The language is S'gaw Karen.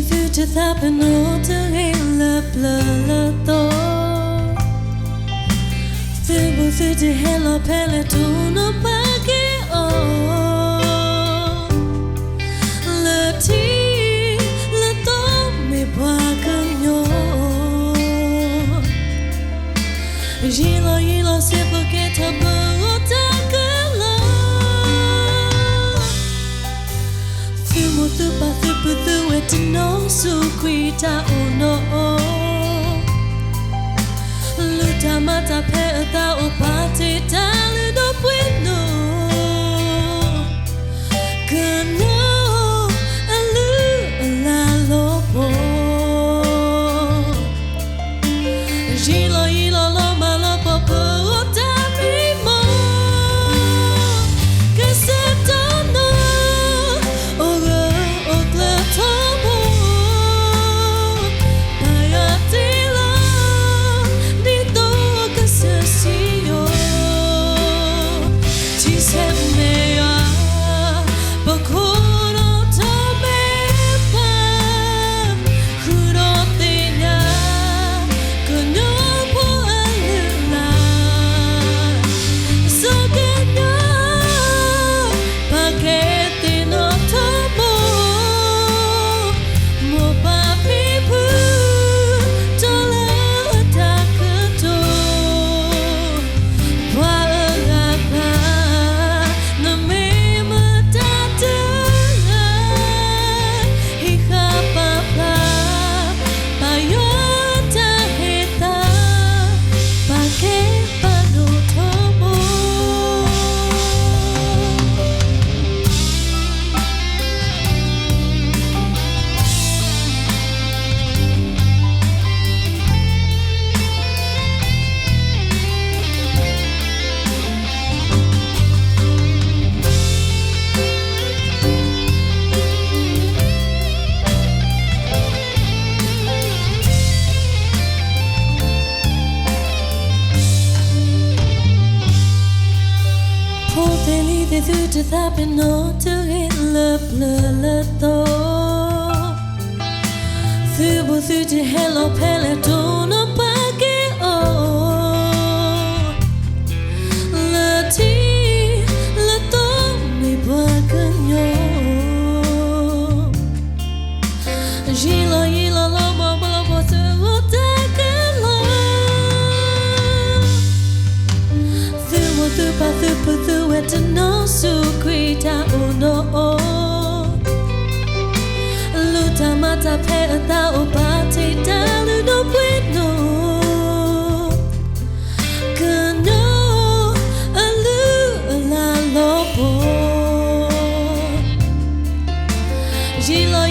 သုတသးပ့ၤနီၣ်တဂ့ၤလၢပျၢၤလၢသီ, သုးဘူးသုတဟဲလီၤဖဲလဲၣ်တိၢ်နီၣ်ပာ်က့ၤအီၤ, လၢထံလၢသီမ့ၢ်ပှၤကညီ ယံာ်လီၤယံာ်လီၤစ့ၢ်ကီးကဲထီၣ်ပဂီၢ်တၢ်ကလီၤ, သုးမိၢ်သုးပၢ်သုးဖုသုးဝဲၢ်တနီၤစူးကွံာ်တၢ်အိၣ်နီၣ်အီၤ, လူၤတၢ်မၤတၢ်ဖဲအသးအိၣ်ပာ်တ့ၢ်တၢ်လုၢ်ဒိၣ်ပှ့ၤဒိၣ် ကညီအလုၢ်အလၢ်လီၤပှီၢ်, ယံာ်လီၤယံာ်လီၤလီၤမၢ်လီၤပှီၢ်ပဂီၢ်တၢ်မံမီၢ်, ကစၢ်တနီၤ အိၣ်ဂၢၢ်အိၣ်ကျၢၤထီဘိ, ပယီၤတ့လီၤ ဒ်သိးကစၢ်စံယိၤ, ထံဆဲးမဲာ်ယွၤ ပခိၣ်ဒီးထီၣ်မဲာ်ပှၤ, ဃုာ်ဒီးသ့ၣ်ညါ ကညီဖိအလုၢ်အလၢ်, စီၤကညီ ပာ်ကဲသ့ၣ်နီၣ်ထီဘိ, မိၢ်ပၢ်ဖံဖု တီလၢအတၢ်ကတိၤ, ပှၤအဂၤကျါ နမ့ၢ်မတၤတဂၤ, ဟံးဃာ်ပာ်ဖျါ ပယီၤတၢ်ဟ့ၣ်သါ, ပာ်ကဲပာ်ဒိၣ်ထီဘိ. ဖိသ့ၣ်လံၤသ့ၣ် သုတသးပ့ၤနီၣ်တဂ့ၤလၢပျၢၤလၢသီ, သုးဘူးသုတဟဲလီၤဖဲလဲၣ်တိၢ်နီၣ်ပာ်က့ၤအီၤ, လၢထံလၢသီမ့ၢ်ပှၤကညီ, ယံာ်လီၤယံာ်လီၤလီၤမၢ်လီၤပှီၢ်ပဂီၢ်တၢ်ကလီၤ, သုးမိၢ်သုးပၢ်သုးဖုသုးဝဲၢ်တနီၤစူးကွံာ်တၢ်အိၣ်နီၣ်အီၤ, လူၤတၢ်မၤတၢ်ဖဲအသးအိၣ်ပာ်တ့ၢ်တၢ်လုၢ်ဒိၣ်ပှ့ၤဒိၣ်, ကညီအလုၢ်အလၢ်လီၤပှီၢ်, ယံာ်လီၤ